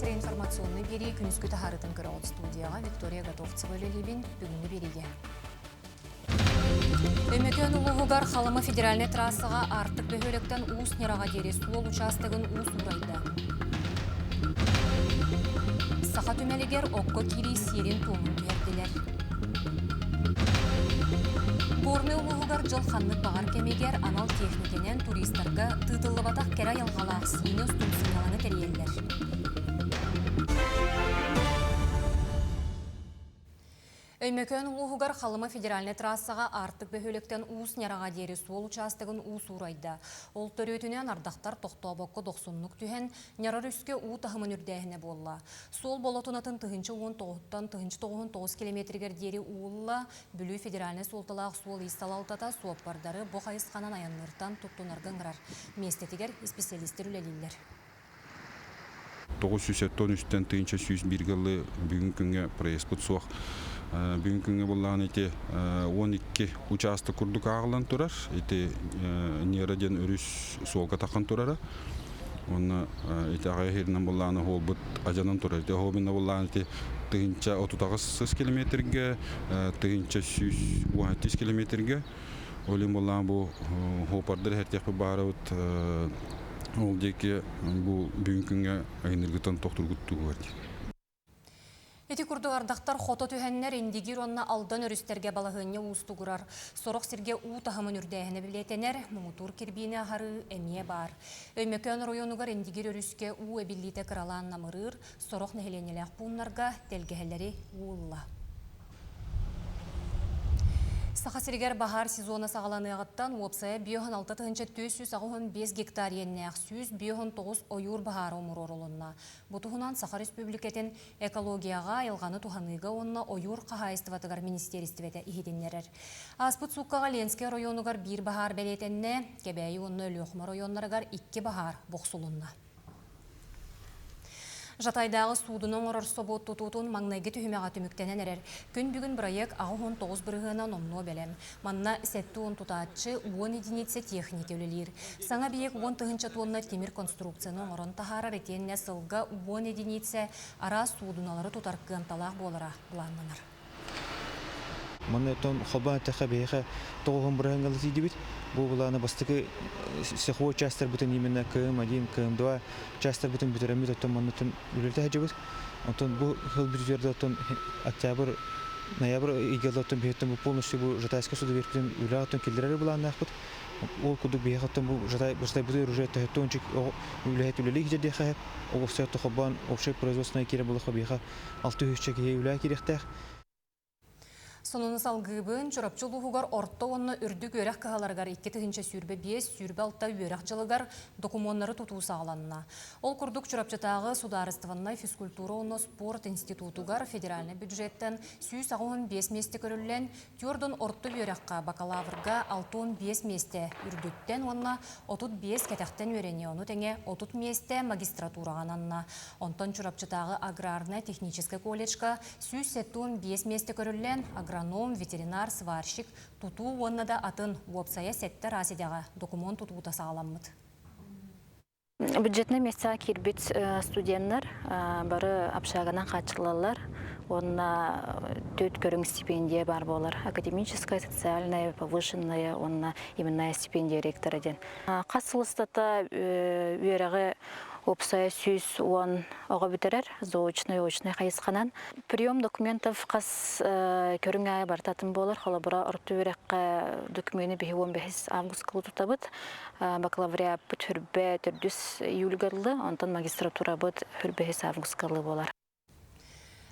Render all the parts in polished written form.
сирэ информационнай биэрии күнүскү таһаарытын көрөҕүт студияҕа Виктория Готовцева үлэлиибин бүгүҥҥү биэриигэ. Өймөкөөн улууһугар Халыма федеральнай трассаҕа Аартык бөһүөлэктэн Уус Ньараҕа диэри суол учаастагын уу суурайда. Саха түмэлигэр окко киирии сиэрин-туомун түһэрдилэр. Горнай улууһугар дьыл ханнык баҕар кэмигэр анал техникэнэн туристарга тыытыллыбатах кэрэ айылҕалаах сиинэ устун сынньалаҥы тэрийэллэр. Өймөкөөн улууһугар Халыма федеральнай трассаҕа Аартык бөһүөлэктэн Уус Ньараҕа диэри суол учаастагын уу суурайда. Ол төрүөтүнэн ардахтар тохтообокко дохсуннук түһэн, Ньара өрүскэ уу таһымын үрдээһинэ буолла. Суол болотунатын 1019-тан 1099 километригэр диэри уулла, Бүлүү федеральнай суолталаах суол-иис салалтата суоппардары бу хайысханан айанныыртан туттунарга ыҥырар. Миэстэтигэр исписэлиистэр үлэлииллэр. 973-тэн 1101 гылы бүгүн күҥҥэ проездпыт суох. Бүгүн күҥҥэ буллаҕына ити 12 учаастак курдук ааҕыллан турар. Ити Нера диэн өрүс суолга таххан турара. Уонна ити аҕай иһиринэн буллаҕына уолбут адьанан турар. Ити оһуобунна буллаҕына ити 1038 километргэ, 1117 километргэ. Ол иһин буллаҕына бу хуопардар иһэртиэхпит баарабыт ол диэки бу бүгүн күҥҥэ айанныргыттан тохтургут тугугар диэн. Ити курдук ардахтар хото түһэннэр Индигир уонна Алдан өрүстэргэ балаһыанньа уустугурар. Сорох сиргэ уу таһымын үрдээһинэ билиэтэнэр, муҥутуур кирбиини аһарыы эмиэ баар. Өймөкөөн оройуонугар Индигир өрүскэ уу эбиллиитэ кыралаан намырыыр, сорох нэһилиэнньэлээх пууннарга тэлгэһэлэри уу ылла. Саха сиригэр баһаар сезона саҕаланыаҕыттан уопсайа 56 485 гектар иэннээх 159 ойуур баһаара умуруорулунна. Бу туһунан Саха Республикатын экологияҕа, айылҕаны туһаныыга уонна ойуур хаһаайыстыбатыгар министиэристибэтэ иһитиннэрэр. Ааспыт сууккаҕа Ленскэй оройуонугар биир баһаар бэлиэтэннэ, Кэбээйи уонна Өлүөхүмэ оройуоннарыгар икки баһаар бохсулунна. Жатайдааҕы суудуну оҥорор собуот тутуутун маҥнайгы түһүмэҕэ түмүктэнэн эрэр. Күн бүгүн бырайыак 89 бырыһыана номнуо бэлэм. Манна 70 тутааччы, 10 единица техника үлэлиир. Саҥа эбийиэк 10 тыһыынча туонна тимир конструкцияны оҥорон таһаарар итиэннэ сылга 10 единица араас суудуналары тутар кыамталаах буолара былааннанар. Манна оттон холбоон эттэххэ биһиэхэ тоҕуһун бырыһыаҥҥа тиийдибит. Бу былааны бастакы сеховой частарбытын именно КМ1, КМ2 частарбытын бүтэрэммит оттон манна үлэлэтэ сылдьабыт. Онтон бу сыл бүтүөр оттон октябрь ноябрь ыйга оттон биһиэттэн бу полностью бу Жатайскай судоверфин үлэ оттон киллэрэр былааннаахпыт. Ол курдук биһиэхэ оттон бу Жатай Жатайбытыгар уже төһөттөн үлэһит үлэлии сылдьар Ол холбоон общай производственнай киирэ булахха биһиэхэ 600 киһи үлэ киириэхтээх. Сонуну салгыыбын Чурапчы улууһугар орто уонна үрдүк үөрэх кыһаларыгар 2025-26 үөрэх дьылыгар докумуоннары тутуу саҕаланна. Ол курдук Чурапчытааҕы судаарыстыбаннай физкультура уонна спорт институтугар федеральнай бюджеттэн 185 миэстэ көрүллэн, Түөрдун орто үөрэххэ бакалаврга 65 миэстэ үрдүттэн уонна 35 кэтэхтэн үөрэниэ, ону тэҥэ 30 миэстэ магистратураҕа ананна. Онтон Чурапчытааҕы аграрнай-техническэй колледжка 175 миэстэ көрүллэн, агроном, ветеринар, сварщик, тутуу уонна да атын уопсайа сэттэ араас идэҕэ докумуон тутуута саҕаламмыт. Бюджетнай миэстэҕэ киирбит студеннар бары общаганан хааччыллаллар уонна төрт көрүҥ стипендия баар буолар. Академическая, социальная, повышенная уонна именная стипендия ректора диэн. Хас сыл устата үөрэҕи уопсайа 110 оҕо бүтэрэр заочнай, очнай хайысханан. Прием документов хас көрүҥ аайы барыта атын буолар. Холобура, орто үөрэххэ докумены биһи 15 августка тутабыт. Бакалавриаппыт хүрбэ төрдүс июльга ыллы, онтон магистратурабыт хүрбэһис августка ылы буолар.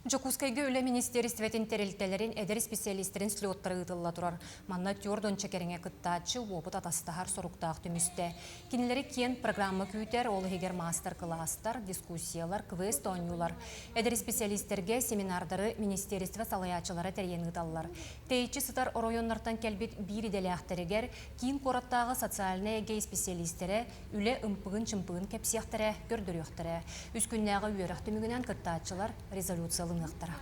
Дьокуускайга үлэ министиэристибэтин тэрилтэлэрин эдэр специалистэрин слеттара ыытылла турар. Манна түөрт уонча кэриҥэ кыттааччы уопут атастаһар соруктаах түмүстэ. Кинилэри киэн программа күүтэр, ол иһигэр маастар-кылаастар, дискуссиялар, квест-оонньуулар. Эдэр специалистэргэ семинардары министиэристибэ салайааччылара тэрийэн ыыталлар. Тэйиччи сытар оройуоннартан кэлбит биир идэлээхтэригэр Киин куораттааҕы социальнай эйгэ исписэлиистэрэ үлэ ымпыгын-чымпыгын кэпсиэхтэрэ, көрдөрүөхтэрэ. Үс күннээҕи үөрэх түмүгүнэн кыттааччылар резолюция ылыныахтара.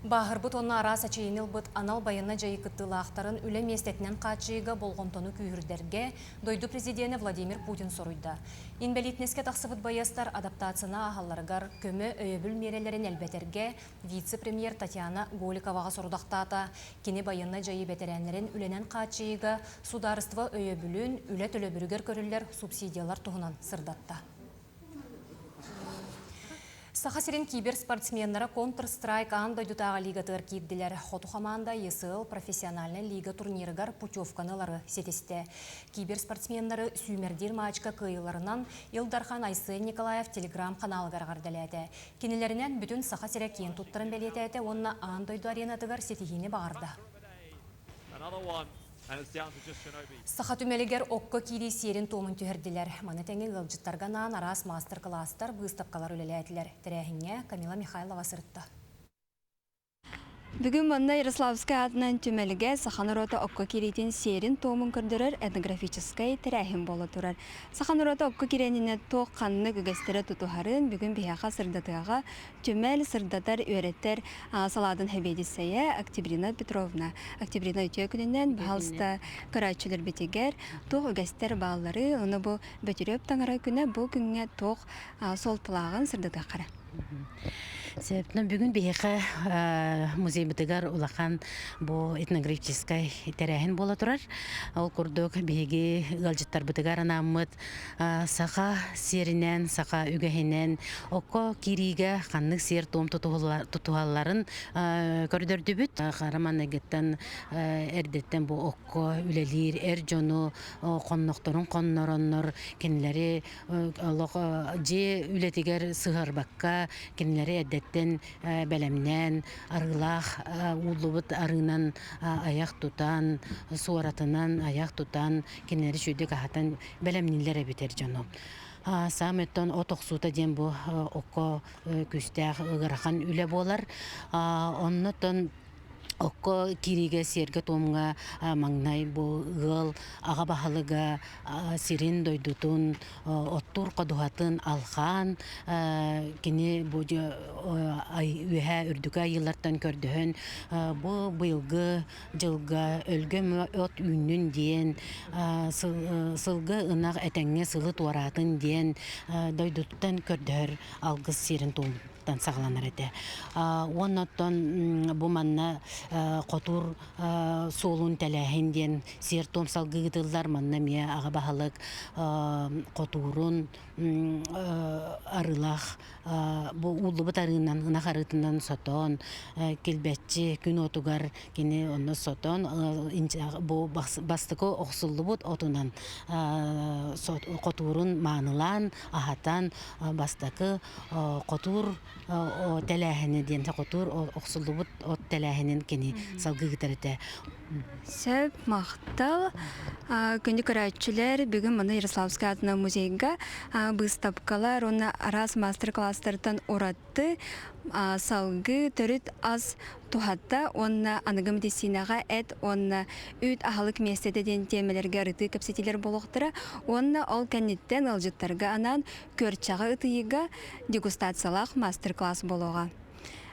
Бааһырбыт уонна араас эчэйиини ылбыт анал байыаннай дьайыы кыттыылаахтарын үлэ миэстэтинэн хааччыйыыга болҕомтону күүһүрдэргэ дойду президенэ Владимир Путин соруйда. Инбэлиитинэскэ тахсыбыт байыастар адаптацияны ааһалларыгар көмө, өйөбүл миэрэлэрин элбэтэргэ вице-премьер Татьяна Голиковаҕа сорудахтаата. Кини байыаннай дьайыы бэтэрээннэрин үлэнэн хааччыйыыга судаарыстыба өйөбүлүн, үлэ төлөбүрүгэр көрүллэр субсидиялар туһунан сырдатта. Саха сирин киберспортсменнара Counter-Strike аан дойдутааҕы лигатыгар киирдилэр. Хоту хамаанда ЕСЛ профессиональнай лига турнирыгар путевканы ылары ситистэ. Киберспортсменнары сүүмэрдиир матчка кыайыыларынан Ил Дархан Айсен Николаев телеграм-ханаалыгар эҕэрдэлээтэ. Кинилэринэн бүтүн Саха сирэ киэн туттарын бэлиэтээтэ уонна аан дойду аренатыгар ситиһиини баҕарда. Саха түмэлигэр окко киирии сиэрин-туомун түһэрдилэр. Маны тэҥэ ыалдьыттарга анаан араас маастар-кылаастар, быыстапкалар үлэлээтилэр. Тэрээһиҥҥэ Камила Михайлова сырытта. Бүгүн манна Ярославскай аатынан түмэлгэ саха норуота окко киириитин сиэрин-туомун көрдөрөр этнографическай тэрээһин буола турар. Саха норуота окко киирэнинэ туох ханнык үгэстэрэ тутуһарын бүгүн биһиэхэ сырдатыаҕа түмэл сырдатар үөрэтэр салаатын сэбиэдиссэйэ Октябрина Петровна. Октябрина үтүө күнүнэн баһалыста көрөөччүлэрбитигэр туох үгэстэр бааллары, ону бу Бөтүрүөп таҥара күнэ бу күҥҥэ туох суолталааҕын сырдатыаххара. Сөптөн бүгүн биһиэхэ музейбытыгар улахан бу этнографическай тэрээһин буола турар. Ол курдук биһиги ыалдьыттарбытыгар анааммыт Саха сиэринэн, саха үгэһинэн окко киириигэ ханнык сиэр-туом тутуһалларын көрдөрдүбүт. Хара маҥнайгыттан эрдэттэн бу окко үлэлиир эр дьону хоннохторун хоннороннор кинилэри олох дьиэ үлэтигэр сыһыарбакка кинилэри эрдэттэн бэлэмнээн арыылаах ууллубут арыынан айах тутан суоратынан айах тутан кинилэри сүүрдүк аһатан бэлэмнииллэр эбит эр дьону. Саамай оттон от охсуута диэн бу окко күүстээх ыарахан үлэ буолар. Оннотон окко киириигэ сиэргэ-туомҥа маҥнай бу ыал аҕа баһылыга сирин дойдутун оттуур ходуһатын алхаан кини бу үөһээ үрдүкү айыылартан көрдөһөн бу быйылгы дьылга өлгөм от үүннүн диэн, сылгы ынах этэҥҥэ сылы туораатын диэн дойдуттан көрдөһөр алгыс сиэрин туомуттан саҕаланар этэ. Уонна оттон бу манна хотуур суолун тэлээһин диэн сиэр-туом салгыы ыытыллар. Манна эмиэ аҕа баһылык хотуурун арыылаах бу ууллубут арыынан ынах арыытынан сотон килбэччи күн уотугар кини онно сотон бу бастакы охсуллубут отунан хотуурун маанылаан аһатан бастакы хотуур тэлээһини диэн хотуур охсуллубут от тэлээһинин кини салгыы ыытар этэ. Сөп, махтал. Күндү көрөөччүлэр, бүгүн маны Ярославскай атынан музейга быыстапкалар уонна араас мастер-класстартан ураты салгыы төрүт ас туһата уонна аныгы медицинэҕэ эт уонна үүт аһылык миэстэтэ диэн тиэмэлэргэ ырытыы кэпсэтиилэр буолуохтара уонна ол кэнниттэн ыалдьыттарга анаан күөрчэҕи ытыйыыга дегустациялаах мастер-класс буолуоҕа.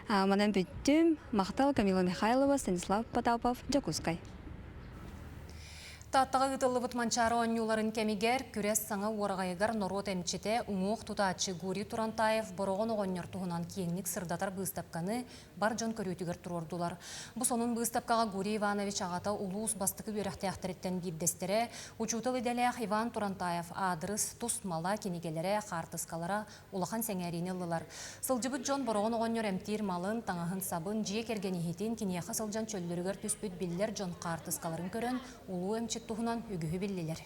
Манан бүттүм. Махтал Камила Михайлова, Станислав Потапов, Дьокуускай. Тааттаҕа ыытыллыбыт Манчаары оонньууларын кэмигэр күрэс саҥа уораҕайыгар норуот эмчитэ, уҥуох тутааччы Гурий Турантаев Бороҕон оҕонньор туһунан киэҥник сырдатар быыстапканы бар дьон көрүүтүгэр туруордулар. Бу сонун быыстапкаҕа Гурий Иванович аҕата улуус бастакы үөрэхтээхтэриттэн биирдэстэрэ, учуутал идэлээх Иван Турантаев аадырыс, тус мала, кинигэлэрэ, хаартыскалара улахан сэҥээриини ыллылар. Сылдьыбыт дьон Бороҕон оҕонньор эмтиир малын, таҥаһын-сабын, дьиэ кэргэн иһитин, киниэхэ сылдьан чөллөрүгэр түспүт биллэр дьон хаартыскаларын көрөн, улуу эмчит туһунан үгүһү биллилэр.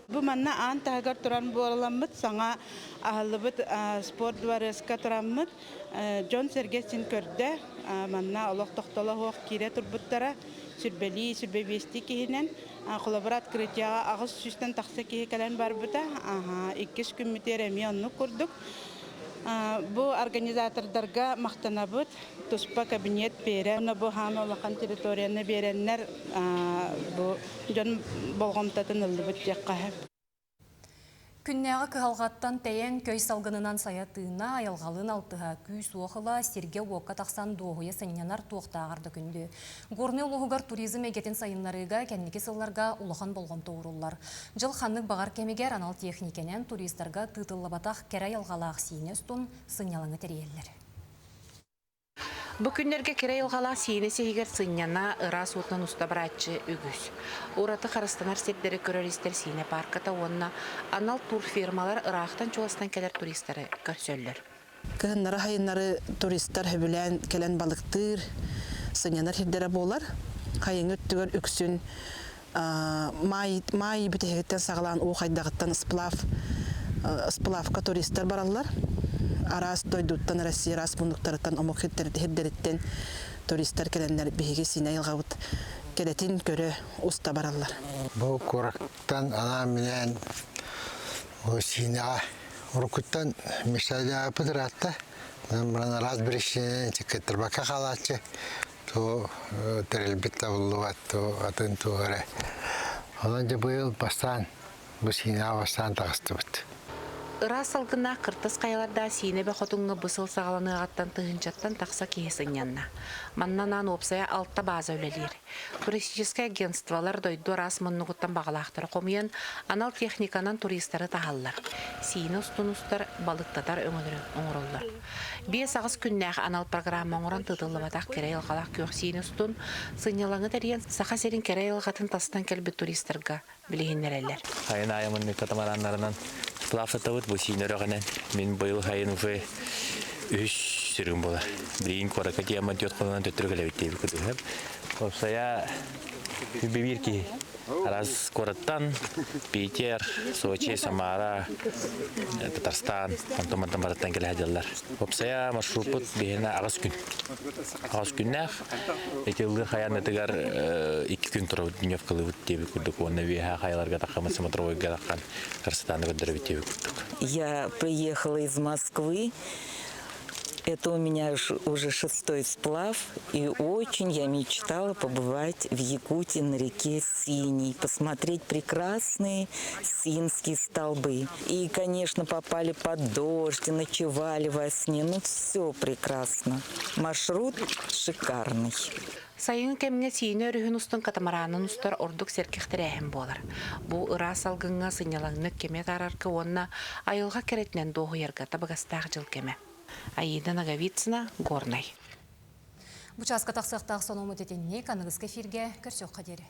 Бу манна аан таһыгар туран буоламмыт, саҥа аһыллыбыт спорт дворецка тураммыт, дьон-сэргэ син көрдө. Манна олох тохтоло суох киирэ турбуттара, сүрбэлии, сүрбэбиэстии киһинэн. Холобура, открытиеҕа 800-тэн тахса киһи кэлэн барбыта. Иккис күммүтүгэр эмиэ оннук курдук. Бу организатордарга махтанабыт. Туспа кабинет биэрэн, бу хаама улахан территорияны биэрэннэр бу дьон болҕомтотун ыллыбыт диэххэ. Күннээҕи кыһалҕаттан тэйэн, көй салгынынан сайа тыына, айылҕалыын алтыһа, күүс-уох ыла, сиргэ-уокка тахсан дуоһуйа сынньанар туохтааҕар да күндү. Горнай улууһугар туризм эйгэтин сайыннарыыга кэнники сылларга улахан болҕомто ууруллар. Дьыл ханнык баҕар кэмигэр анал техникэнэн туристарга тыытыллыбатах кэрэ айылҕалаах Сиинэ устун сынньалаҥы тэрийэллэр. Бу күннэргэ кэрэ айылҕалаах Сиинэ сиһигэр сынньана, ыраас уутунан уста барааччы үгүс. Ураты харыстанар сирдэри көрөр-истэр Сиинэ паарката уонна анал турфирмалар ыраахтан-чугастан кэлэр туристары көрсөллөр. Кыһыннары-сайыннары туристар сөбүлээн кэлэн балыктыыр, сынньанар сирдэрэ буолар. Хайыҥы өттүгэр үксүн маай, маай бүтэһигиттэн саҕалаан уу хайдаҕыттан сплав, сплавка туристар бараллар. Араас дойдуттан, Россия араас муннуктарыттан, омук сирдэриттэн туристар кэлэннэр биһиги Сиинэ айылҕабыт кэрэтин көрө, уста бараллар. Бу куораттан анаан-минээн Сиинэҕэ уруккуттан мечтайдаабыт ыраатта. Онон араас биричиинэнэн кыттарбакка хаалааччы. Туу тэрилбит табыллыбат, туу атын туу эрэ. Онон дьэ быйыл бастаан бу Сиинэҕэ бастаан таҕыстыбыт. Ыраас салгыннаах кыртас хайалардаах Сиинэ эбэ хотуҥҥа бу сыл саҕаланыаҕыттан тыһыынчаттан тахса киһи сынньанна. Манна анаан уопсайа алта бааза үлэлиир. Туристическай агентстволар дойду араас муннугуттан баҕалаахтары хомуйан, анал техниканан туристары таһаллар. Сиинэ устун устар, балыктатар өҥөлөрү оҥороллор. Биэс-аҕыс күннээх анал программа оҥорон тыытыллыбатах кэрэ айылҕалаах күөх Сиинэ устун сынньалаҥы тэрийэн Саха сирин кэрэ айылҕатын тастан кэлбит туристарга билиһиннэрэллэр. Хайын аайы катамараннарынан сплавтатабыт бу Сиинэ үрэҕинэн. Мин быйыл хайын уже үһүс сирим буолар. Билигин куоракка тиэмэн түөрт хонунан төттөрү кэлэбит диэбит кытыһып. Уопсайа биир киһи. Араас куораттан Питер, Сочи, Самара, Татарстан, онтон мантан барыттан кэлэ сылдьаллар. Уопсайа маршруппут биһиэнэ аҕыс күн. Аҕыс күннээх. Ити ыллыыр хайааннатыгар икки күн турабыт дневкалыыбыт диэбит курдук уонна үөһээ хайаларга таххаммыт смотровойга таххан красотаны көрдөрөбүт диэбит курдук. Я приехала из Москвы. Это у меня уже шестой сплав, и очень я мечтала побывать в Якутии на реке Синий, посмотреть прекрасные синские столбы. И, конечно, попали под дождь, и ночевали во сне. Ну, все прекрасно. Маршрут шикарный. Сайыҥҥы кэмҥэ Сиинэ өрүһүн устун катамаранын устар ордук сэргэх тэрээһин буолар. Бу ыраас салгыҥҥа сынньалаҥнык кэми атаарарга уонна айылҕа кэрэтинэн дуоһуйарга табыгастаах дьыл кэмэ. Аида Ноговицына, Горнай. Бу чааска тахсыахтаах сонуммут итинник аныгыскы эфиргэ көрсүөххэ диэри.